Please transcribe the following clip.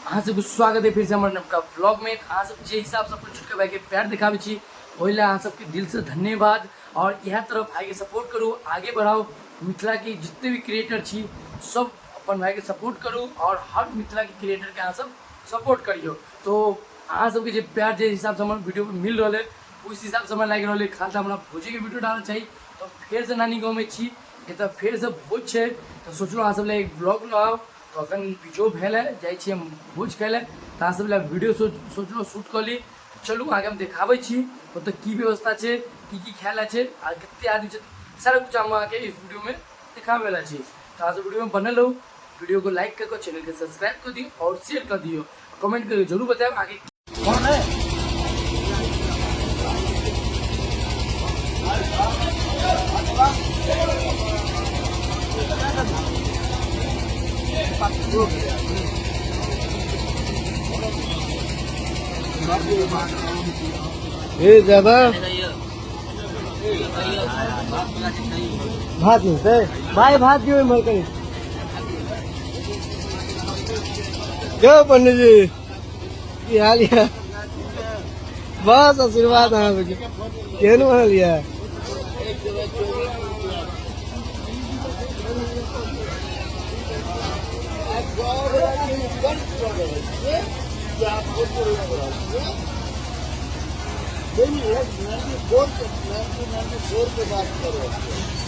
अहाँ सबके स्वागत है फिर से हमर नवका ब्लॉग में। अहाँ सब जे हिसाब से अपन छोटका भाई के प्यार दिखाबै छी ओहि लए अहाँ सबके दिल से धन्यवाद। और इएह तरह भाई के सपोर्ट करू, आगे बढ़ाओ। मिथिला के जितने भी क्रिएटर छी सब अपन भाई के सपोर्ट करू और हर मिथिला के क्रिएटर के अहाँ सब सपोर्ट करियो। तो अहाँ सबके जे प्यार जे हिसाब से हमर वीडियो मिल रहा है उस हिसाब से हमरा लागि रहल है खाली हमरा भोजे के वीडियो डालना चाही। तो फेर से नानी गाँव में छी, एतऽ फेर से भोज छै, तो सोचलहुँ अहाँ सब लए एक ब्लॉग लगाउ। तो अखन वीडियो भेल है, जाइ छी हम भोज खाइ लए, तऽ अहाँ सब लए वीडियो सोचलहुँ शूट कऽ ली। चलू अहाँके हम देखाबै छी ओतऽ की व्यवस्था छै, की की खाय लए छै आ कते आदमी छै, सारा कुछ हम अहाँके इस वीडियो में देखाबै वाला छी। तऽ अहाँ सब वीडियो में बनल रहू, वीडियो को लाइक कर चैनल के सब्सक्राइब कर दियो और शेयर कर दियो, कमेंट करके जरूर बताएब आगे कौन है। ए ज्यादा भात मिलते भाई, भात दियो मर करी। जो पंडित जी की हाल या? बस आशीर्वाद अहाँ सबके। केहन बनल या? के बात करो।